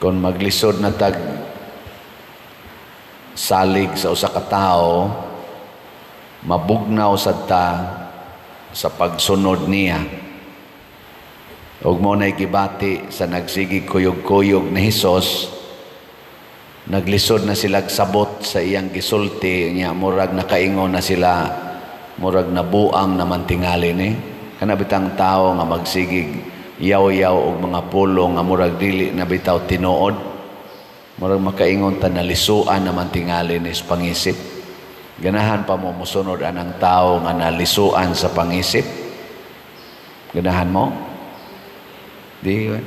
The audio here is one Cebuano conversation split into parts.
Kung maglisod na tag salig sa usa ka tawo, mabugnaw sad ta sa pagsunod niya. Ug mao nay gibati sa nagsigig kuyog-kuyog ni Hesus, naglisod na sila sabot sa iyang gisulti niya, murag nakaingon na sila, murag nabuang naman tingali ni. Kana bitang tawo nga magsigig yaw-yaw og mga pulong nga murag dili na bitaw tinuod, murag makaingon ta nalisuan naman tingali ni sa pangisip. Ganahan pa mo mosunod anang tawo nga nalisuan sa pangisip? Ganahan mo? Di ba?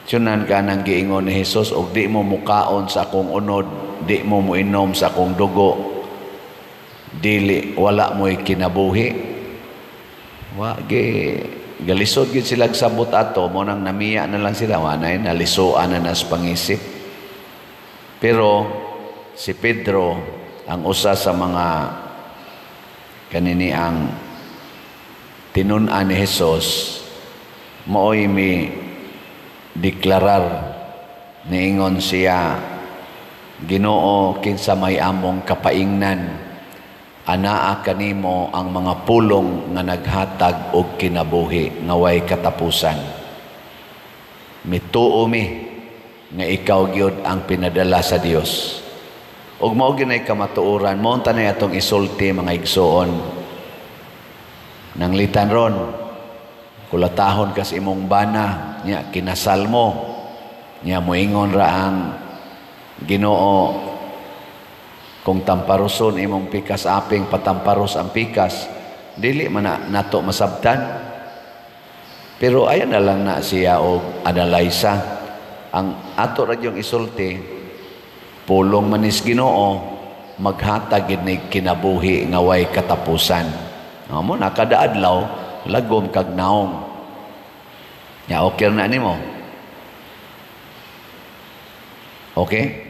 Sunan ka nang giingon ni Hesus, og di mo mukaon sa akong unod, di mo moinom sa akong dugo, dili wala mo'y kinabuhi. Wa gi galisod gid sila sabot ato, mo nang namiya na lang sila, wa nay nalisuan na nas pangisip. Pero si Pedro ang usa sa mga kanini ang tinun-an ni Hesus, maoy mi deklarar, niingon siya, "Ginoo, kinsa may among kapaingnan? Anaa kanimo ang mga pulong nga naghatag og kinabuhi nga way katapusan. Mituo mi nga ikaw gyud ang pinadala sa Dios." Ug mao gyud kamatuoran, mao unta nay atong isulti, mga igsoon. Nanglitan ron, kulatahon kas imong bana, nya kinasal mo, nya moingon ra ang Ginoo, kung tamparuson imong pikas aping, patamparos ang pikas, dili man na nato masabtan. Pero ayan na lang na siya og analaysa. Ang ato ra yung isulti, pulong manis Ginoo, maghatag gid ni kinabuhi nga way katapusan. Mo na kada adlaw lagom kag naong. Ya okay na nimo? Okay?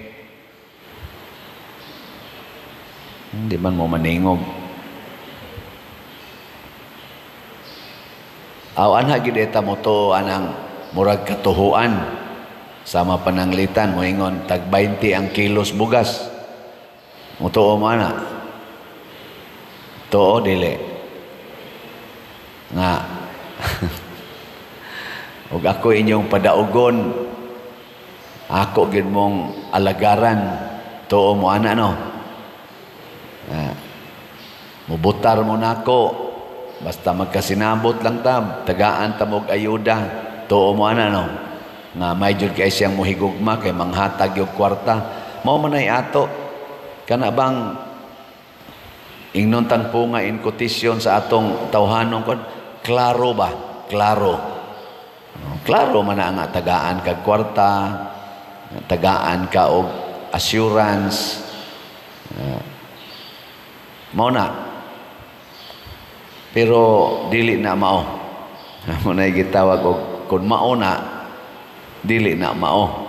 Hindi man mo maningog. Aw anha gid eta mo to anang murag katuhuan. Sama pananglitan moingon tag 20 ang kilos bugas. Mutuo mo ana? Tuo dili? Nga ug ako inyong padaugon, ako gid mong alagaran, tuo mo ana no? Mubutar mo nako, basta magkasinabot lang ta, tagaan ta mo og ayuda, tuo mo ana no? Nga may jud kay siyang mohigugma kay manghatag og kwarta. Mao man ay ato kana bang ingnon tang punga in quotation sa atong tawhanon kon, klaro ba? Klaro. Klaro man na nga tagaan kag kwarta, tagaan ka og assurance. Mao na. Pero dili na mao. Mo na gitawag og kun mao na, dili na mao.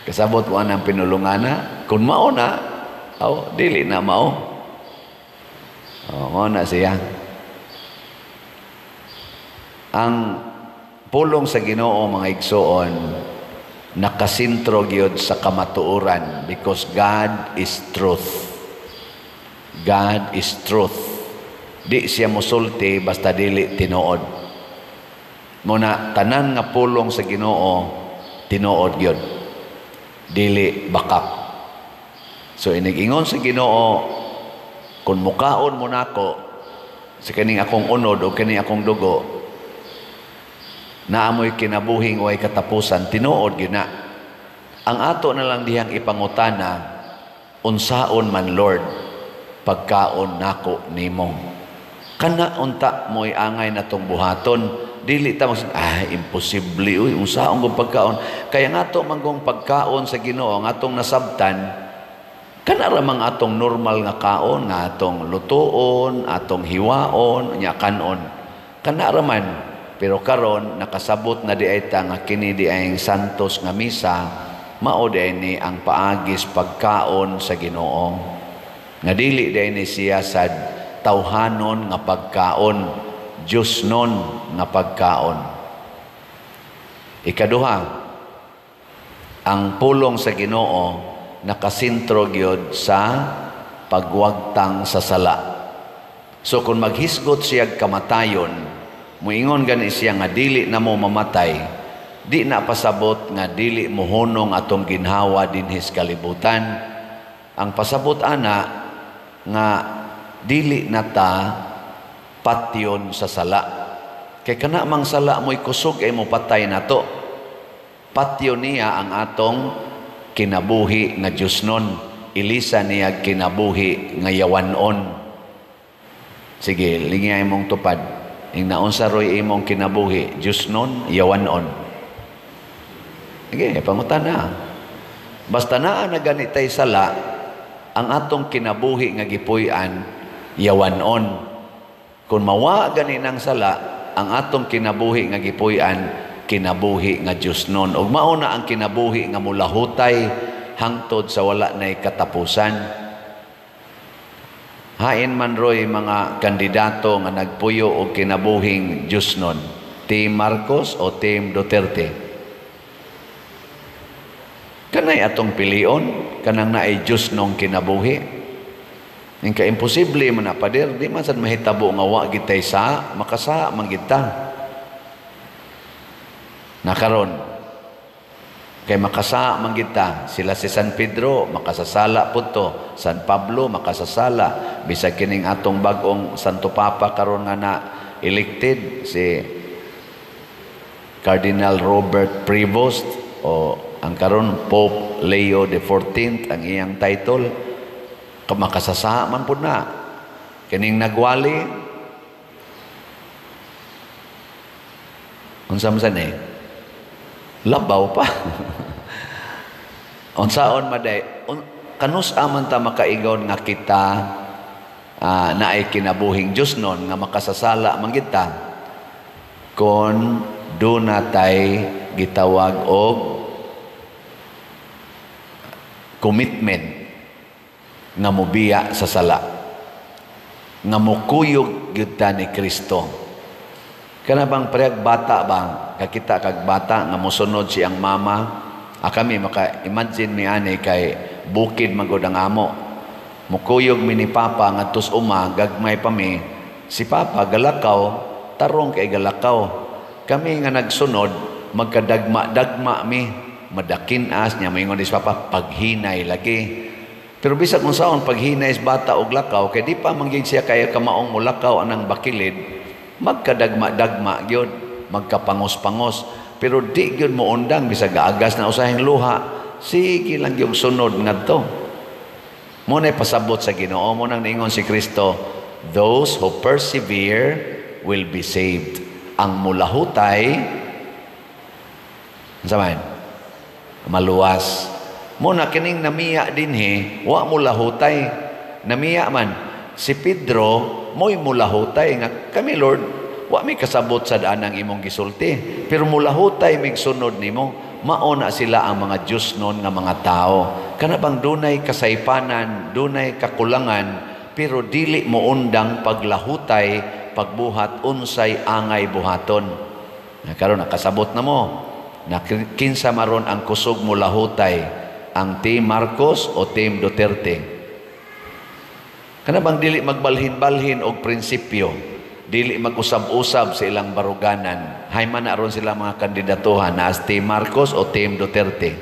Kasabot mo ang pinulungana, kun mao na, aw, dili na mao. Oh, mao na siya. Ang pulong sa Ginoo, mga igsoon, nakasentro gyud sa kamatuoran, because God is truth. God is truth. Di siya mosulti basta dili tinuod. Muna tanan nga pulong sa Ginoo tinuod gyud. Dili bakak. So inig-ingon sa Ginoo, kung mukaon mo nako sa kining akong unod o kining akong dugo, naamoy kinabuhing way katapusan, tinuod gyud na. Ang ato na lang dihang ipangutana, unsaon man Lord pagkaon nako nimo? Kana unta mo'y angay natong buhaton. Dili ta magsin, imposible uy, unsaon kong pagkaon. Kaya nga to manggong pagkaon sa Ginoo ang atong nasabtan, kana ra mang atong normal nga kaon, nga atong lutuon, atong hiwaon, nya kanon. Kana ra man. Pero karon nakasabot na di ay ta nga kini di ay santos nga misa, mao di ay ni ang paagis pagkaon sa Ginoo. Nga dili di ay ni siya sad tawhanon nga pagkaon, Diyos nun nga pagkaon. Ikaduha, ang pulong sa Ginoo nakasentro gyud sa pagwagtang sa sala. So kung maghisgot siya kamatayon, muingon gani siya nga dili na mo mamatay, di na pasabot nga dili mohunong atong ginhawa dinhi sa kalibutan. Ang pasabot ana nga dili na ta patyon sa sala. Kay kana mang sala mo'y kusog ay mo patay nato. Patyon niya ang atong kinabuhi nga Diyosnon. Ilisa niya kinabuhi nga yawanon. Sige, lingay imong tupad. Ing naunsa roy imong kinabuhi, Diyosnon, yawanon. Sige, pangutana. Basta naa na ganitay sala, ang atong kinabuhi nga gipuy-an, yawanon. Kung mawa gani ng sala, ang atong kinabuhi nga gipuy-an, kinabuhi nga Diyosnon. Ug mao na ang kinabuhi nga mulahutay hangtod sa wala nay katapusan. Hain man roy mga kandidato nga nagpuyo og kinabuhing Diyosnon, Team Marcos o Team Duterte? Kanay atong pilion, kanang naay Diyosnong kinabuhi. Ing ka-imposible man na, pader, di man sad mahitabo nga wa gitay sa, makasa man gita. Nakaron, kay makasa man gita, sila si San Pedro, makasasala po to, San Pablo, makasasala, bisag kining atong bag-ong Santo Papa karon nga na elected, si Cardinal Robert Prevost, o ang karon Pope Leo the 14th ang iyang title, makasasa man pud na. Kining nagwali, unsa man san eh? Labaw pa. Unsaon maday, kanus aman ta makaigon nga kita naay kinabuhing Diyos nun, nga makasasala man kita, kon duna tay gitawag og commitment nga mobiya sa sala, nga mokuyog gyud ta ni Kristo. Kana bang preg bata bang kakita kag bata nga mosunod siyang mama? Kami maka-imagine mi ani kay bukid man gud ang amo. Mokuyog mi ni papa ngadto sa uma, gagmay pa mi. Si papa galakaw, tarong kay galakaw. Kami nga nagsunod, magkadagma-dagma mi, madakin-as niya moingon si papa paghinay lagi. Pero bisag unsaon paghinay sa bata og lakaw kay di pa man gyud siya kay kamaong molakaw anang bakilid, magkadagma-dagma gyud, magkapangos-pangos, pero di gyud moundang bisag gaagas na usahing luha, sige lang gyud sunod ngadto. Mo nay pasabot sa Ginoo, mo nang niingon si Kristo, those who persevere will be saved. Ang mulahutay unsa man? Maluwas. Mo na kining namiya dinhi, wa mulahutay. Namiya man si Pedro, mo'y mulahutay nga kami Lord, wa mi kasabot sa daan ang imong gisulti, pero mulahutay mig sunod nimo. Mao na sila ang mga Diyosnon nga mga tao. Kana bang dunay kasaypanan, dunay kakulangan, pero dili moundang paglahutay, pagbuhat unsay angay buhaton. Na karon nakasabot na mo na kinsa maron ang kusog mulahutay, ang Team Marcos o Team Duterte. Kana bang dili magbalhin-balhin og prinsipyo, dili mag-usab-usab sa ilang baruganan. Hay man na aron sila mga kandidatuhan na as Team Marcos o Team Duterte.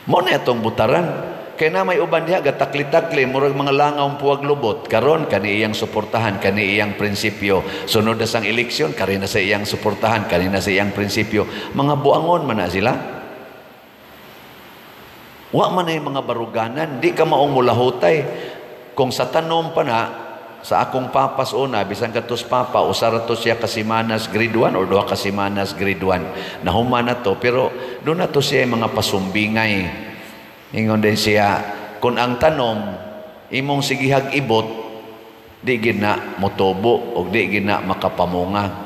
Mo na itong butaran. Kaya na may uban diha, gatakli-takli, murag mga langaw puwag lubot. Karon kani iyang suportahan, kani iyang prinsipyo. Sunod na sang eleksyon, kani na sa iyang suportahan, kani na sa iyang prinsipyo. Mga buangon man na sila. Wa man ay mga baruganan, di ka maong mulahutay. Kung sa tanom pa na, sa akong papas una, bisan katos papa, usara to siya kasimanas grade 1 or duha kasimanas grade 1. Nahuman na to, pero doon na to siya mga pasumbingay. Ingon din siya, kung ang tanom, imong sigihag ibot, di gina motubo o di gina makapamunga.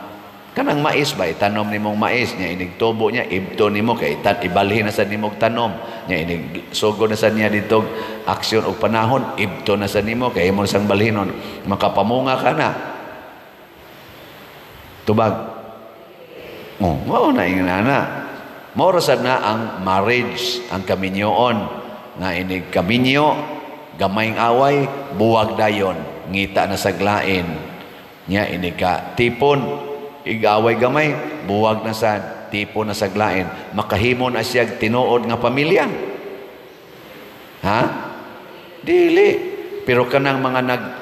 Kanang mais ba, itanom nimong mais, niya inigtubo niya, ibto nimo, kay ibalhin na sa nimog tanom, niya inig sugo na sa niya dito, aksyon o panahon, ibto na sa nimo, kay imong sang balhinon, makapamunga ka na. Tubag. Oh, mao na ingon ana. Mao ra sad na ang marriage, ang kaminyoon nga inig kaminyo, gamayng away, buwag dayon, ngita na saglain. Nya inig ka tipon, igaway gamay, buwag na sad, tipon na saglain. Makahimo na siya tinuod nga pamilya. Ha? Dili. Pero kanang mga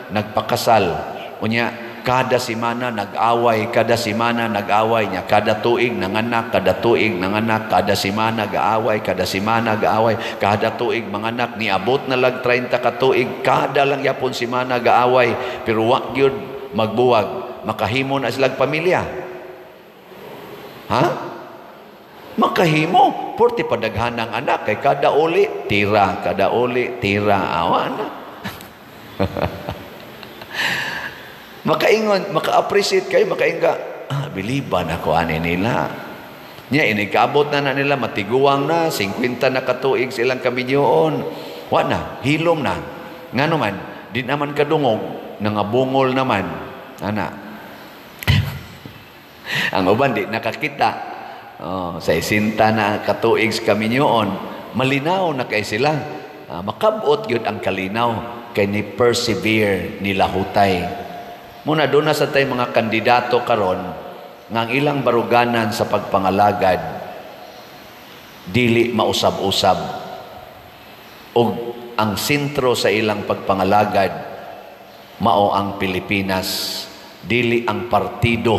nagpakasal, unya kada semana nag-away, kada semana nag-away niya, kada tuig nanganak, kada tuig nanganak, kada semana gaaway, kada semana gaaway, kada tuig manganak, niabot na lag 30 ka tuig, kada lang yapon semana gaaway, pero wa gyud magbuwag, makahimo na silag pamilya. Ha? Makahimo, porti padaghan ang anak kay kada uli tira, kada uli tira, awa na. Makaingon, maka-appreciate kayo, makainga, biliban ako ani nila. Nya, inigabot na na nila, matiguang na, 50 na katuig silang kaminyoon. Wa na, hilom na. Nga naman, di naman kadungog, nangabungol naman. Ana. Ang uban, di nakakita. Oh, sa isinta na katuig sa kaminyoon, malinaw na kay sila. Makabot yun ang kalinaw, kay ni persevere nila hutay. Muna doon na sa tay mga kandidato karon nga ang ilang baruganan sa pagpangalagad dili mausab-usab ug ang sentro sa ilang pagpangalagad mao ang Pilipinas, dili ang partido,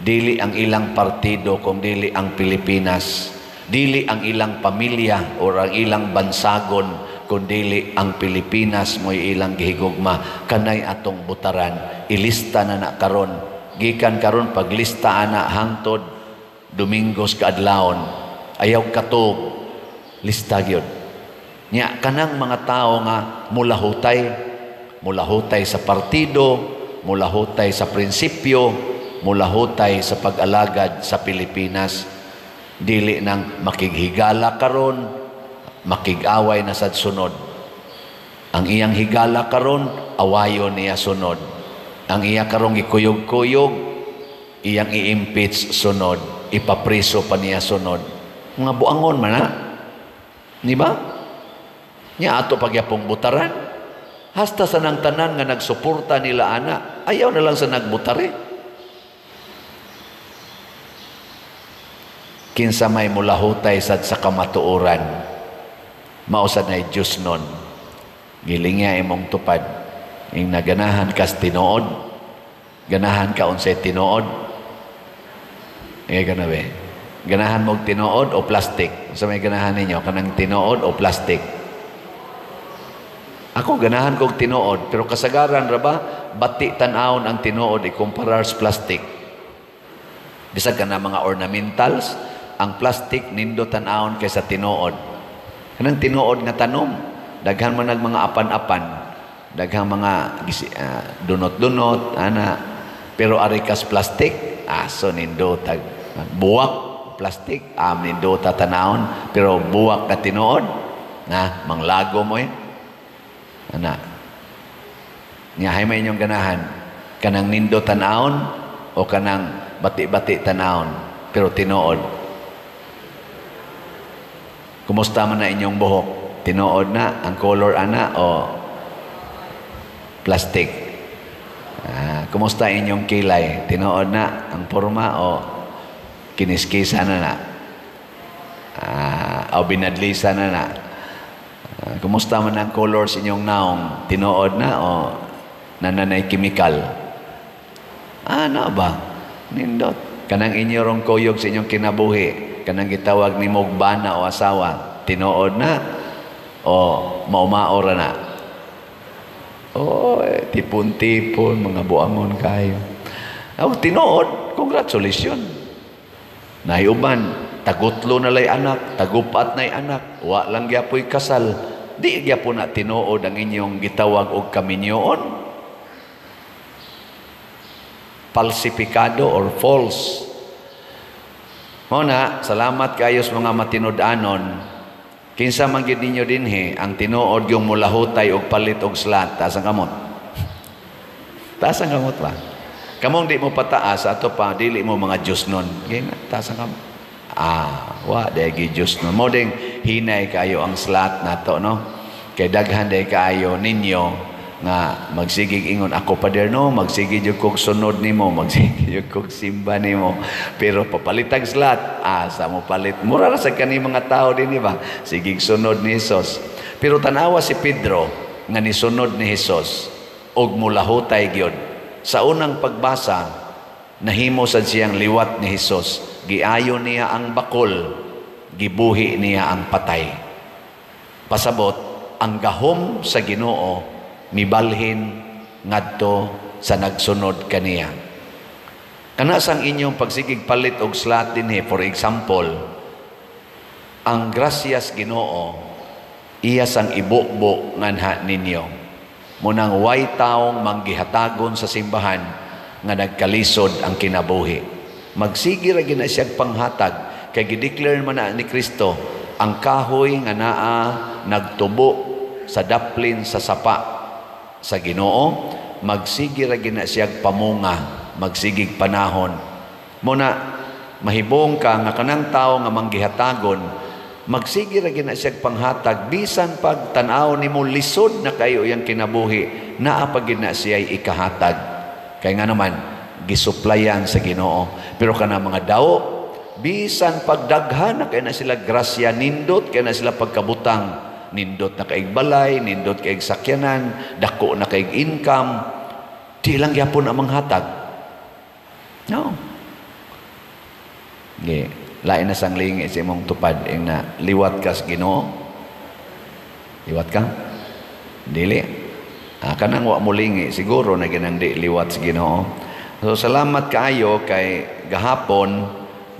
dili ang ilang partido kung dili ang Pilipinas, dili ang ilang pamilya o ang ilang bansagon kung dili ang Pilipinas mo'y ilang gihigugma. Kanay atong butaran, ilista na na karon, gikan karon paglista ana hangtod Domingos kaadlawon, ayaw katog, lista gyud. Nya kanang mga tao nga mulahutay, mulahutay sa partido, mulahutay sa prinsipyo, mulahutay sa pag-alagad sa Pilipinas, dili nang makighigala karon, makig-away na sad sunod. Ang iyang higala karon, awayon niya sunod. Ang iya karong gikuyog-kuyog, iyang i-impeach sunod, ipapriso pa niya sunod. Mga buangon man na. Di ba? Nya ato pagyapong butaran. Hasta sa nang tanan nga nagsuporta nila ana, ayaw na lang sa nagbutare. Kinsa may mulahutay sad sa kamatuoran, mausad na Diyos nun. Giling niya imong tupad. Ing naganahan kas tinuod, ganahan ka unsay tinuod. Eh ganabe. Ganahan mo tinuod o plastic? Unsa may ganahan ninyo? Kanang tinuod o plastic? Ako ganahan kog tinuod, pero kasagaran ra ba bati tan-awon ang tinuod ikumparar sa plastic. Bisag kana mga ornamentals, ang plastic nindo tan-awon kaysa tinuod. Kanang tinuod nga tanom, daghan man nag mga apan-apan, daghang mga dunot-dunot, ana. Pero ari kas plastic, aso nindo tag buwak plastic, am nindo tatanawon, pero buwak na tinuod, na manglago mo eh. Ana. Nya hay may inyong ganahan, kanang nindo tanawon o kanang bati-bati tanawon, pero tinuod. Kumusta man na inyong buhok? Tinuod na ang color ana o plastic? Kumusta inyong kilay? Tinuod na ang porma o kiniskisa na na? O binadlisa na na? Kumusta man ang color sa inyong naong? Tinuod na o nananay kimikal? Ano ba? Nindot. Kanang inyong kuyog sa inyong kinabuhi, kanang gitawag ni mog bana o asawa, tinuod na o maumaora na? Oh, tipon-tipon, mga buangon kayo. Oh, tinuod, congratulations. Naiuban, tagutlo na lay anak, tagupat na anak, wa lang gyapoy kasal. Di gyapon na tinuod ang inyong gitawag og kaminyoon. Falsifikado or false. Muna, salamat kayo sa mga matinud-anon. Kinsa man gyud ninyo dinhi ang tinuod yung mulahutay og palit og slat, taas ang kamot. Taas ang kamot ba? Kamong di mo pataas, ato pa, dili mo mga Diyos nun. Gina, taas ang kamot. Ah, wa, di Diyos nun. Mo ding hinay kayo ang slot nato, no? Kay daghan day kaayo ninyo nga magsigig ingon ako, "Pader, no, magsige jud kog sunod nimo, magsige jud kog simba nimo," pero papalitag slot, asa mo palit? Mura ra sa kani mga tao din ba, sigig sunod ni Hesus, pero tanawa si Pedro nga nisunod ni Hesus og mulahutay gyud. Sa unang pagbasa, nahimo sad siyang liwat ni Hesus. Giayo niya ang bakol, gibuhi niya ang patay. Pasabot ang gahom sa Ginoo mibalhin ngadto sa nagsunod kaniya. Kana sang inyong pagsigig palit og slot dinhi, for example, ang grasyas Ginoo iya sang ibubo nganha ninyo. Munang way taong manggihatagon sa simbahan nga nagkalisod ang kinabuhi. Magsige ra gina siyang panghatag kay gideclare man na ni Kristo, ang kahoy nga naa nagtubo sa daplin sa sapa sa Ginoo, magsige ra gina siyag pamunga, magsigig panahon. Muna mahibong ka nga kanang tao nga manggihatagon, magsige ra gina siyag panghatag bisan pag tan-aw nimo lisod na kayo iyang kinabuhi, naa pa gid na siya'y ikahatag. Kay nga naman gisuplayan sa Ginoo. Pero kana mga daw, bisan pagdaghan na kay na sila grasya, nindot kay na sila pagkabutang, nindot na kaig balay, nindot kaig sakyanan, dako na kaig income, di lang gyapon ang manghatag. No. Ge, lain na sang lingi sa imong tupad ing na liwat ka sa Ginoo. Liwat ka? Dili. Ah, kanang wa mo lingi, siguro na ginang di liwat sa Ginoo. So salamat kaayo kay gahapon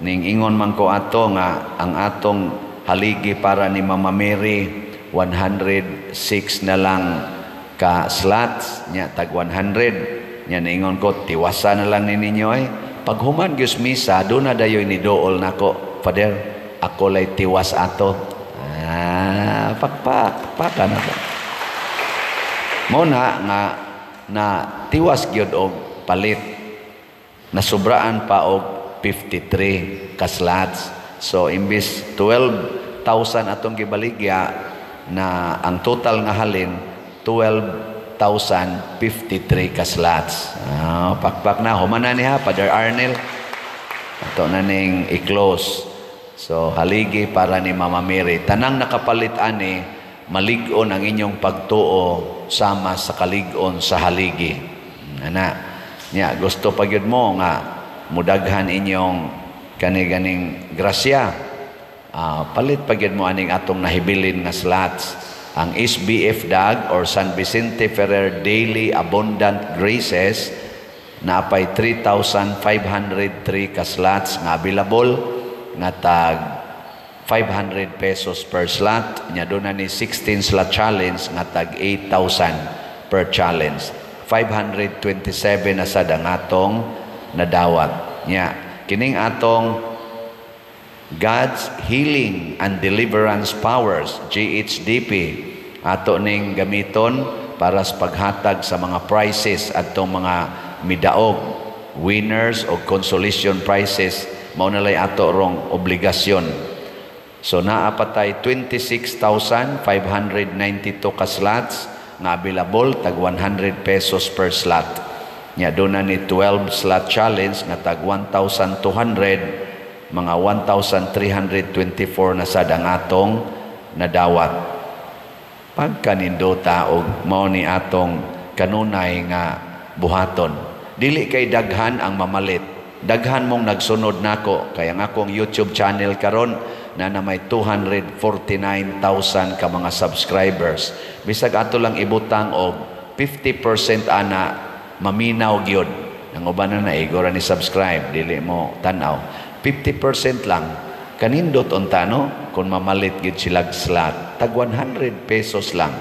ning ingon man ko ato nga ang atong haligi para ni Mama Mary, 106 na lang ka slots nya, tag 100 nya. Niingon ko, tiwasa na lang ni ninyo ay. Paghuman gyud misa, do na dayoy ni dool nako, "Father, ako lay tiwas ato." Ah, pakpak paka na to. Mo na nga na tiwas gyud og palit, nasubraan pa og 53 ka slots. So imbis 12,000 atong gibaligya na, ang total nga halin 12,053 ka slots. Ah, pakpak na human na niya, Father Arnel. Ato na ning i-close. So haligi para ni Mama Mary. Tanang nakapalit ani, malig-on ang inyong pagtuo sama sa kalig-on sa haligi. Ana. Nya gusto pa gyud mo nga mudaghan inyong kani ganing grasya. Ah, palit pa gyud mo aning atong nahibilin nga slots. Ang SBF DAG or San Vicente Ferrer Daily Abundant Graces, naapay 3,503 ka slots nga available nga tag 500 pesos per slot. Nya doon na ni 16 slot challenge nga tag 8,000 per challenge. 527 na sad ang atong nadawat. Nya kining atong God's Healing and Deliverance Powers, GHDP, ato ning gamiton para sa paghatag sa mga prizes atong mga midaog, winners o consolation prizes. Mao na lay ato rong obligasyon. So naa pa tay 26,592 ka slots nga available, tag 100 pesos per slot. Nya doon na ni 12 slot challenge nga tag 1,200, mga 1,324 na sad ang atong nadawat. Pagkanindota og mao ni atong kanunay nga buhaton. Dili kay daghan ang mamalit. Daghan mong nagsunod nako kaya ang akong YouTube channel karon na may 249,000 ka mga subscribers. Bisag ato lang ibutang og 50% ana, maminaw gyud. Ang uban na naigo ra ni subscribe, dili mo tan-aw. 50% lang, kanindot unta, no, kung mamalit gyud sila slot, tag 100 pesos lang,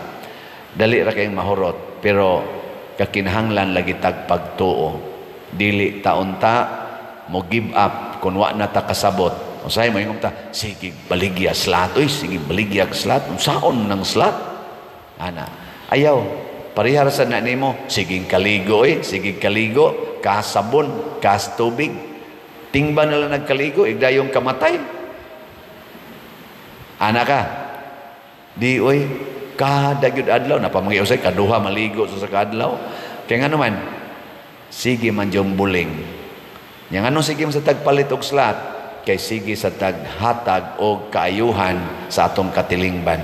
dali ra kayong mahurot, pero kakinahanglan lagi tag pagtuo. Dili ta unta mo give up kung wa na ta kasabot. Usahay mo ingon ta, "Sige baligya slot oy, sige baligya slot, unsaon ng slot ana?" Ayaw, parehara sa na nimo, "Sige kaligo oy, sige kaligo." Kasabon, kas tubig. Tingba na lang nagkaligo, igdayong kamatay. Ana ka. Di oy, kada gyud adlaw napamangay usay kaduha maligo sa kadlaw. Kay ngano man, sige man yung buling. Nya ngano sige man sa tagpalit og slat, kay sige sa taghatag og kaayuhan sa atong katilingban.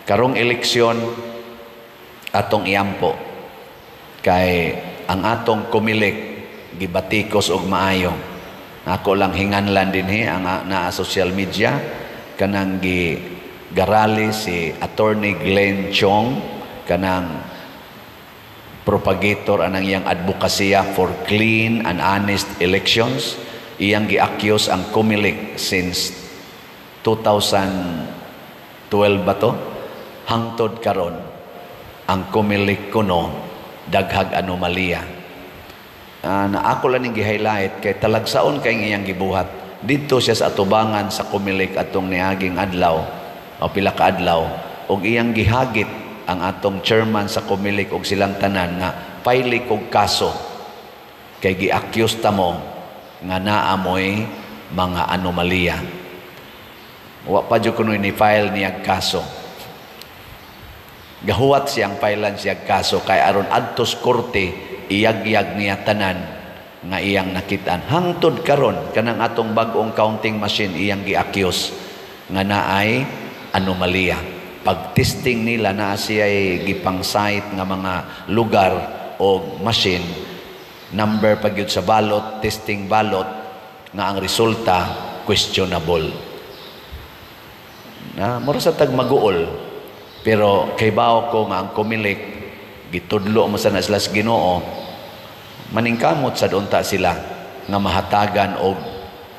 Karong eleksyon atong iampo kay ang atong Comelec gibatikos og maayo. Ako lang hinganlan dinhi ang naa social media kanang gi garali si Attorney Glenn Chong, kanang propagator anang iyang advokasya for clean and honest elections. Iyang gi-accuse ang Comelec since 2012 ba to, hangtod karon ang Comelec kuno daghag anomalya. Na ako lang ning gi-highlight kay talagsaon kay iyang gibuhat didto siya sa atubangan sa Comelec atong niaging adlaw o pila ka adlaw, og iyang gihagit ang atong chairman sa Comelec og silang tanan nga file og kaso kay gi-accuse ta mo nga naa moy mga anomalya. Wa pa jud kuno ni file niyag kaso. Gahuwat siyang filean siyag kaso kay aron adtos korte iyagyag niya tanan nga iyang nakitaan. Hangtod karon kanang atong bag-ong counting machine iyang gi-accuse nga naay anomalya. Pag-testing nila naa siya'y gipang-site nga mga lugar o machine, number pa gyud sa ballot, testing ballot, nga ang resulta questionable. Na mura sa tag maguol. Pero kay bao ko nga ang Comelec gitudlo mo sa na sila sa Ginoo, maningkamot sad unta sila nga mahatagan og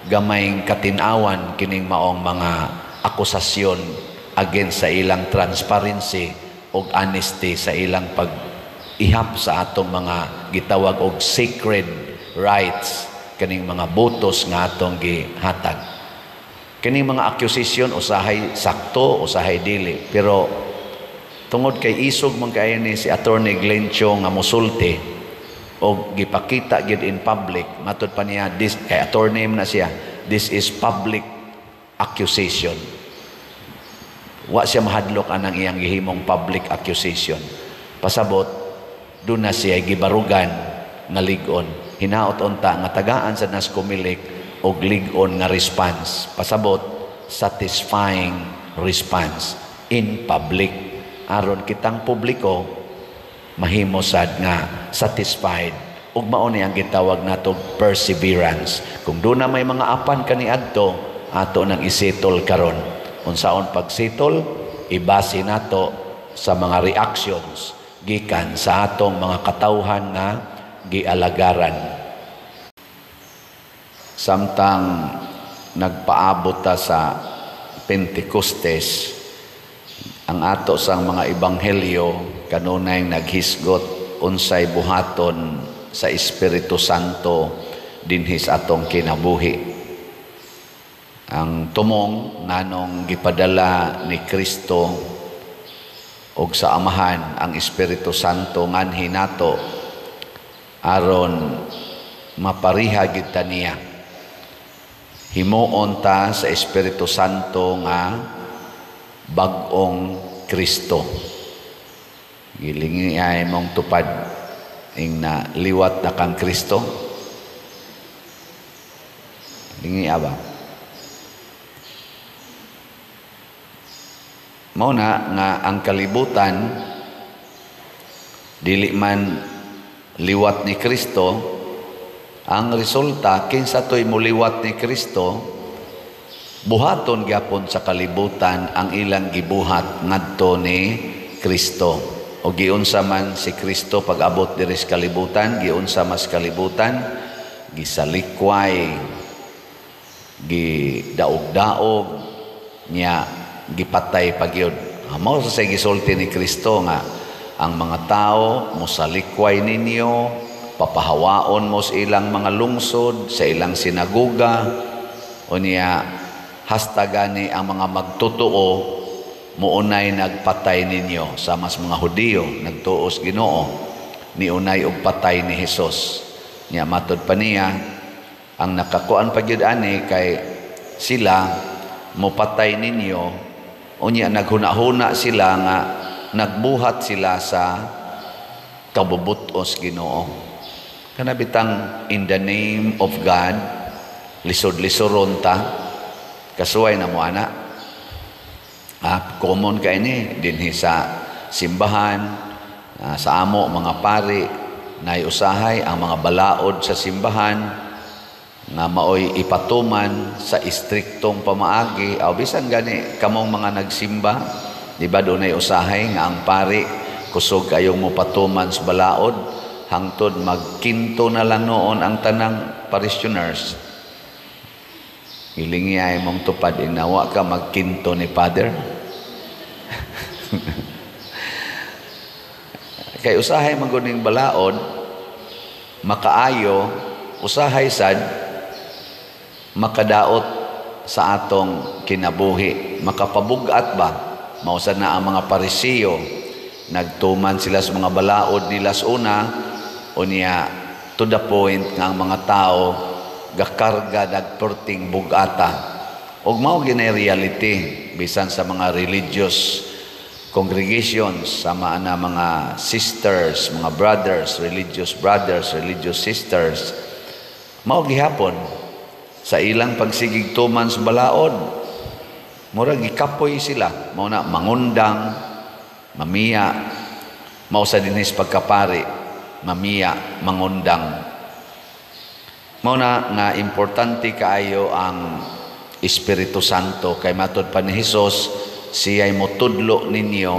gamayng katinawan kining maong mga akusasyon against sa ilang transparency og honesty sa ilang pag-ihap sa atong mga gitawag og sacred rights, kaning mga botos nga atong gihatag. Kining mga accusation usahay sakto, usahay dili, pero tungod kay isog man kaayo ni si Attorney Glenn Chong nga musulti og gipakita gyud in public, matud pa niya this kay attorney man na siya, this is public accusation. Wa siya mahadlok anang iyang gihimong public accusation. Pasabot doon na siya gibarugan nga lig-on. Hinaot unta nga tagaan sa nas Comelec og lig-on nga response. Pasabot, satisfying response in public. Aron kitang publiko mahimo sad nga satisfied ug mao ni ang gitawag nato perseverance. Kung doon na may mga apan kaniadto, ato nang isettle karon. Unsaon pagsettle? Ibase nato sa mga reactions gikan sa atong mga katawhan nga gialagaran. Samtang nagpaabot ta sa Pentecostes, ang ato sang mga ebanghelyo kanunay naghisgot unsay buhaton sa Espiritu Santo dinhi sa atong kinabuhi. Ang tumong nganong gipadala ni Kristo og sa Amahan ang Espiritu Santo nganhi nato aron mapariha gid ta niya. Himuon ta sa Espiritu Santo nga bag-ong Kristo. Gilingi ay mong tupad ing na liwat na kang Kristo. Lingi aba. Mao na nga ang kalibutan dili man liwat ni Kristo, ang resulta kinsa toy muliwat ni Kristo, buhaton gyapon sa kalibutan ang ilang gibuhat ngadto ni Kristo. O giunsa man si Kristo pag-abot diri sa kalibutan, giunsa mas kalibutan, gisalikway, gidaog-daog niya, gipatay pagyud. Mao sa gisulti ni Kristo nga ang mga tao mosalikway ninyo, papahawaon mo sa ilang mga lungsod, sa ilang sinagoga, o niya hasta gani ang mga magtotoo muunay nagpatay ninyo. Sa mas mga Hudiyo nagtuos Ginoo, niunay og patay ni Hesus. Nya matod pa niya, ang nakakuan pa gyud ani kay sila mopatay ninyo, unya naghuna-huna sila nga nagbuhat sila sa kabubutos Ginoo. Kana bitang in the name of God, lisod-lisoron ta, kasuway na mo ana. Common kay ni dinhi sa simbahan, sa amo mga pari, nay usahay ang mga balaod sa simbahan nga maoy ipatuman sa istriktong pamaagi. O bisan gani kamong mga nagsimba, di ba dunay usahay nga ang pari kusog kayong mopatuman sa balaod hangtod magkinto na lang noon ang tanang parishioners. Ilingi ay mong tupad, inawa ka magkinto ni Father. Kay usahay maguning balaod, makaayo, usahay sad makadaot sa atong kinabuhi, makapabugat ba? Mausa na ang mga Parisiyo, nagtuman sila sa mga balaod nila sa una, unya to the point nga ang mga tao gakarga nagperting bugata. Og mao ginay reality bisan sa mga religious congregations, sama na mga sisters, mga brothers, religious brothers, religious sisters, mao gihapon sa ilang pagsigig tuman sa balaod, murag gikapoy sila, mao na mangundang, mamiya, mao sa dinhis pagkapari, mamiya, mangundang. Mao na nga importante kaayo ang Espiritu Santo kay matod pa ni Hesus, siya'y motudlo ninyo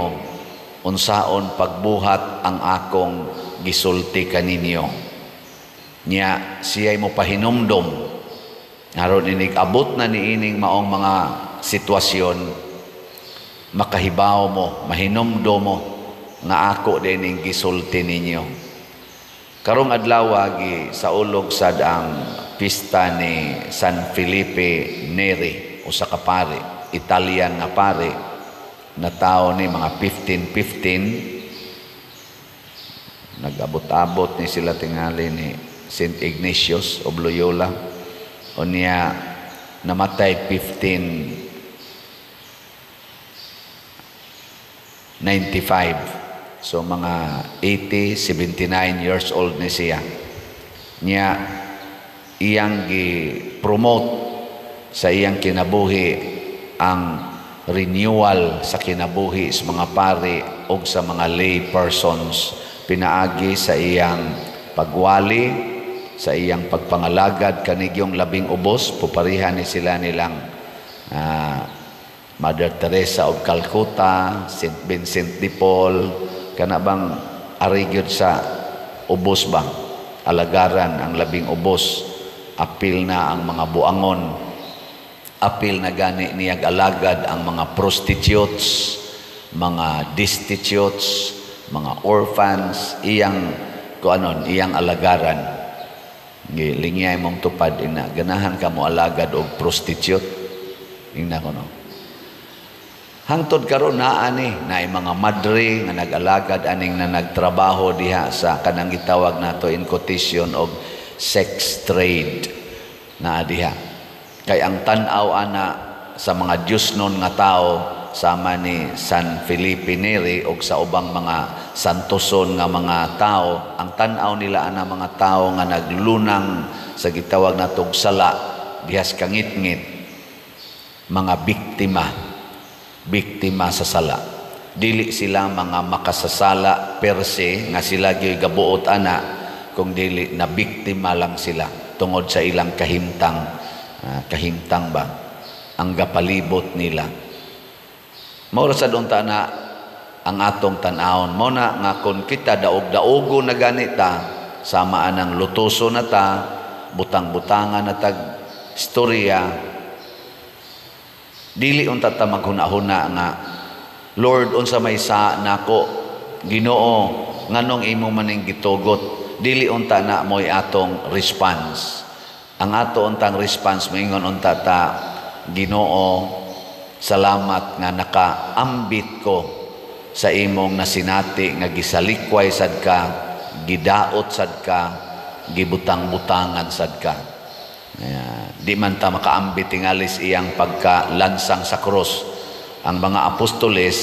unsaon pagbuhat ang akong gisulti kaninyo. Nya siya'y mopahinumdom aron inig abot na niining maong mga sitwasyon, makahibaw mo, mahinumdom mo nga ako dining gisulti ninyo. Karong adlaw gi saulog sad ang pista ni San Felipe Neri, usa ka pare, Italian nga pare, na tao ni mga 1515, nag-abot-abot ni sila tingali ni Saint Ignatius of Loyola. Unya namatay 1595. So mga 80, 79 years old ni siya. Niya iyang gi-promote sa iyang kinabuhi ang renewal sa kinabuhi sa mga pari o sa mga lay persons, pinaagi sa iyang pagwali, sa iyang pagpangalagad kanigyong labing ubos. Puparihan ni sila nilang Mother Teresa of Calcutta, Saint Vincent de Paul, kana bang ari gyud sa ubos ba, alagaran ang labing ubos, apil na ang mga buangon, apil na gani niyag alagad ang mga prostitutes, mga destitutes, mga orphans, iyang kuanon, iyang alagaran. Lingiyay mong tupad ina, ganahan ka mo alagad og prostitute. Ingna ko no. Hangtod karon naa ni naay mga madre nga nag-alagad aning na nagtrabaho diha sa kanang gitawag nato in quotation og sex trade naa diha. Kay ang tan-aw ana sa mga Diyosnon nga tao sama ni San Felipe Neri og sa ubang mga santoson nga mga tao, ang tan-aw nila ana mga tao nga naglunang sa gitawag natog sala dihas kangitngit, mga biktima, biktima sa sala. Dili sila mga makasasala per se nga sila gyoy gabuot ana, kung dili na biktima lang sila tungod sa ilang kahimtang, kahimtang ba ang gapalibot nila. Mao ra sad unta na ang atong tan-awon. Mao na nga kun kita daog-daogo na ganita, sama anang lutoso na ta, butang-butangan na tag istorya, dili unta ta maghuna-huna nga Lord, unsa may sa nako, Ginoo, nganong imo maning gitugot? Dili unta na mo'y atong response. Ang ato untang response moingon unta ta, Ginoo, salamat nga nakaambit ko sa imong nasinati nga gisalikway sad ka, gidaot sad ka, gibutang-butangan sad ka. Kaya, di man ta makaambi tingalis iyang pagkalansang sa krus. Ang mga apostoles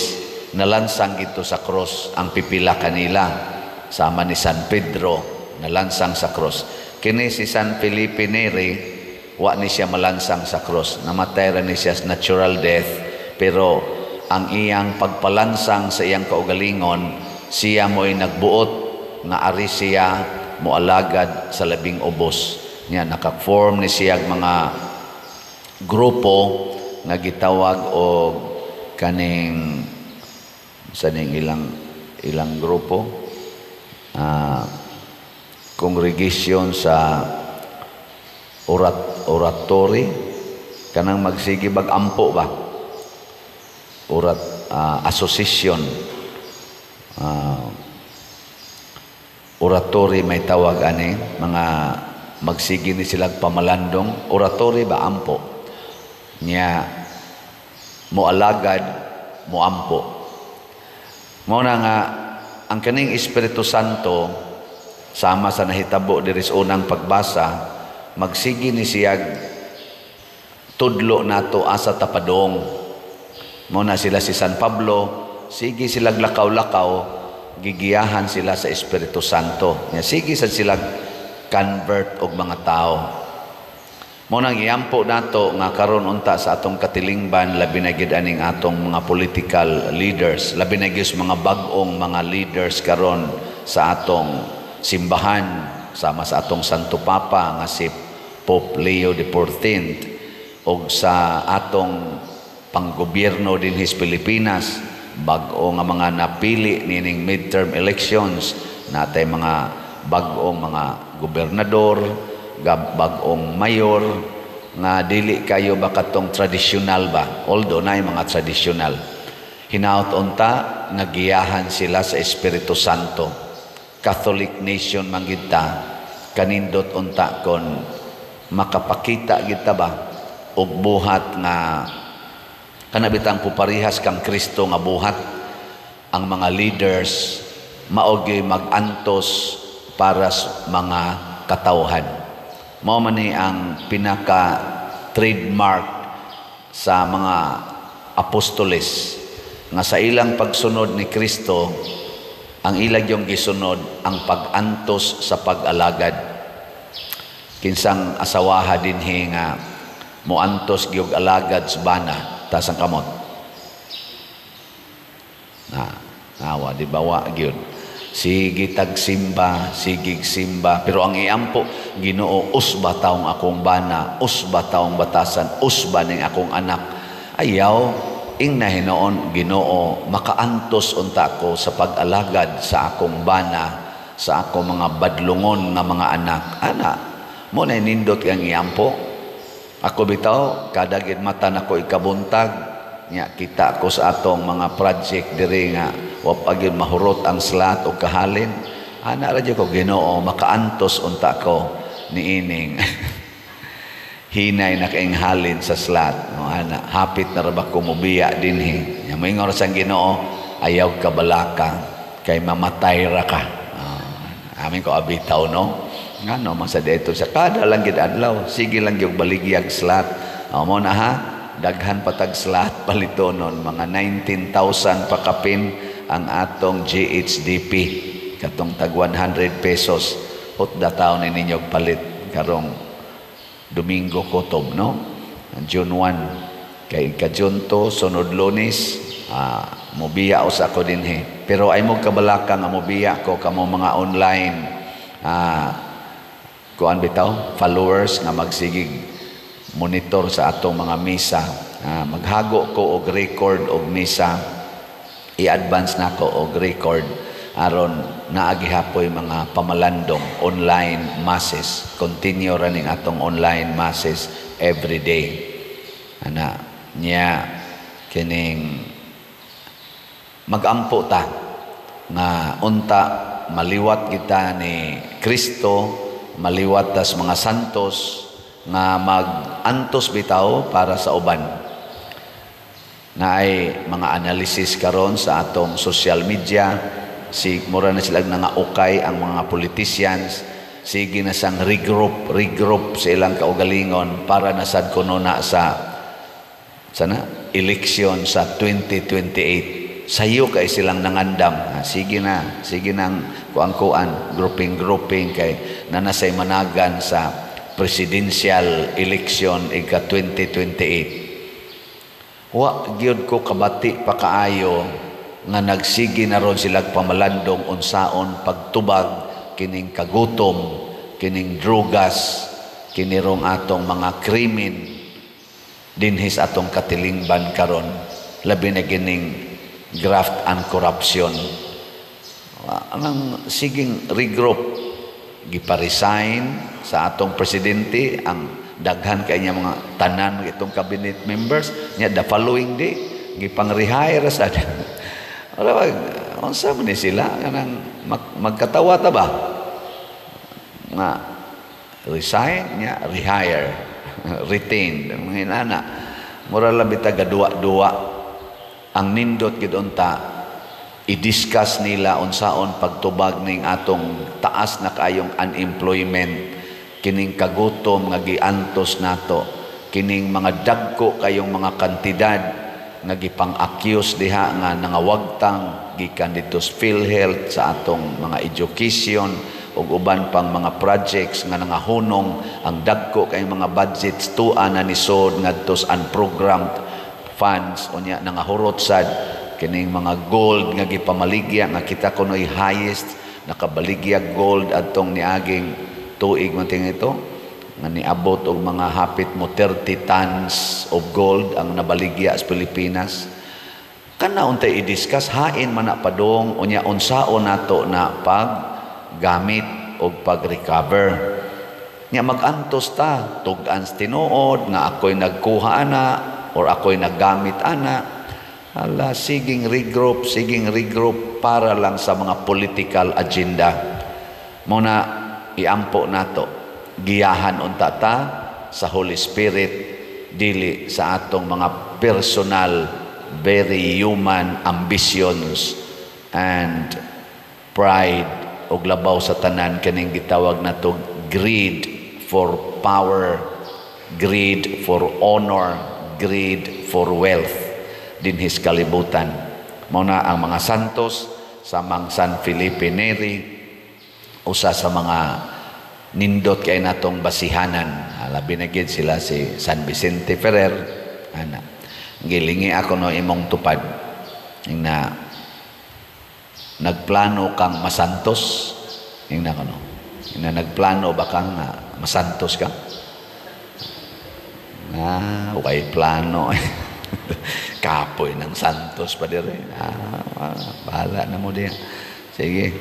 nalansang gito sa krus ang pipila kanila, sama ni San Pedro, nalansang sa krus. Kini si San Felipe Neri, wa ni siya malansang sa krus. Namatay ra ni siya sa natural death, pero ang iyang pagpalansang sa iyang kaugalingon, siya mo'y nagbuot nga ari siya moalagad sa labing ubos. Nya naka-form ni siya mga grupo nga gitawag og kaning sa ning ilang ilang grupo, congregation sa oratory, kanang magsige bag ampo ba, orat association, oratory may tawag ani, mga magsige ni sila pamalandong, oratory ba, ampo niya, moalagad, moampo. Mao na nga ang kaning Espiritu Santo, sama sa nahitabo diri sa unang pagbasa, magsige ni siyag tudlo nato asa tapadong. Mao na sila si San Pablo, sige sila lakaw-lakaw, gigiyahan sila sa Espiritu Santo. Nya sige sad sila convert og mga tao. Mao nang iampo nato nga karon unta sa atong katilingban, labi na gyud aning atong mga political leaders, labi na gyud sa mga bag-ong mga leaders karon sa atong simbahan, sama sa atong Santo Papa nga si Pope Leo XIV, og sa atong panggobyerno dinhi sa Pilipinas, bag-o nga mga napili nining midterm elections, natay mga bag-ong mga gobernador, bag-ong mayor, nga dili kayo ba katong tradisyonal ba, although naay mga tradisyonal. Hinaut unta nga giyahan sila sa Espiritu Santo. Catholic nation man gid ta, kanindot unta kon makapakita gid ta ba og buhat nga kana bitang puparihas kang Kristo nga buhat. Ang mga leaders mao gyud mag-antos para sa mga katawhan. Mao man ni ang pinaka trademark sa mga apostoles nga sa ilang pagsunod ni Kristo, ang ilang yung gisunod ang pag-antos sa pag-alagad. Kinsang asawaha dinhi nga moantos gyud alagad sa bana, taas ang kamot. Na, awa di ba, wa gyud. Sige tag simba, sige simba, pero ang iampo, "Ginoo, usba taong akong bana, usba taong batasan, usba ning akong anak." Ayaw, ing na hinoon, "Ginoo, makaantos unta ko sa pag-alagad sa akong bana, sa akong mga badlungon nga mga anak." Ana, mo na nindot ang iampo. Ako bitaw, kada gid mata nako ikabuntag, nya kita ko sa atong mga project diri nga wa pa gyud mahurot ang slot o kahalin. Ana ra ko, "Ginoo, makaantos unta ko niining hinay na kaing halin sa slot." No, ana, hapit na ra ba ko mobiya dinhi. Nya moingon sa Ginoo, "Ayaw ka balaka kay mamatay ra ka." Amin ko abitaw, no? Ngano man sa dito sa kada lang gid adlaw, sige lang gyud baligyag slot. Oh, mo na ha, daghan patag slot palitonon, mga 19,000 pa kapin ang atong GHDP katong tag 100 pesos. Hutda taon ni ninyo palit karong Domingo kutob, no, June 1, kay ka June 2, sunod Lunes, mobiya usa ko dinhi. Pero ay mo kabalaka nga mobiya ko, kamo mga online kuan bitaw followers nga magsigig monitor sa atong mga misa, maghago ko og record og misa. I-advance nako og record aron naa gihapoy mga pamalandong online masses. Continue running atong online masses every day. Ana nya, kining magampo ta nga unta maliwat kita ni Kristo, maliwat tas mga santos nga mag-antos bitaw para sa uban. Naay mga analysis karon sa atong social media, si mura na sila nga ukay ang mga politicians. Sige na sang regroup, regroup sa ilang kaugalingon para na sad kuno na sa sana election sa 2028. Sayo kay silang nangandam. Ah, sige na, sige nang kuang-kuan, grouping-grouping kay nanasay managan sa presidential election ika 2028. Wa gyud ko kabati pa kaayo nga nagsige na ron sila pamalandong unsaon pagtubag kining kagutom, kining drugas, kinirong atong mga krimen dinhis atong katilingban karon, labi na kining graft and corruption. Anang siging regroup, gipa-resign sa atong presidente ang daghan kay niya mga tanan itong cabinet members niya. The following day, gipang rehire sa. Wala, unsa man ni sila, kanang magkatawa ta ba nga resign niya, rehire, retain, mga inana, mura lang bitaw gaduwa-duwa. Ang nindot gid unta i-discuss nila unsaon pagtubag ning atong taas na kaayong unemployment, kining kagutom nga giantos nato, kining mga dagko kayong mga kantidad nga gipang-accuse diha nga nangawagtang gikan dito sa PhilHealth, sa atong mga education ug uban pang mga projects nga nangahunong ang dagko kay mga budgets tua na nisod ngadto sa unprogrammed funds. Unya nangahurot sad kining mga gold nga gipamaligya nga kita kuno'y highest nakabaligya gold adtong niaging tuig man ito nga niabot og mga hapit mo 30 tons of gold ang nabaligya sa Pilipinas. Kana untay i-discuss, hain man na padong, unya unsaon nato na pag gamit og pag-recover. Nya mag-antos ta, tug-an sa tinuod nga ako'y nagkuha ana or ako'y naggamit ana. Ala, siging regroup, siging regroup para lang sa mga political agenda. Mao na iampo nato, giyahan unta ta sa Holy Spirit, dili sa atong mga personal, very human ambitions and pride, ug labaw sa tanan kaning gitawag nato greed for power, greed for honor, greed for wealth dinhis kalibutan. Mao na ang mga santos samang San Felipe Neri, usa sa mga nindot kay natong basihanan. Labi na gid sila si San Vicente Ferrer ana. Gilingi ako no imong tupad na nagplano kang masantos, ingna ko no, na nagplano ba kang na masantos ka? Ah, okay, plano. Kapoy ng santos pa dire. Ah, bahala na mo diya. Sige.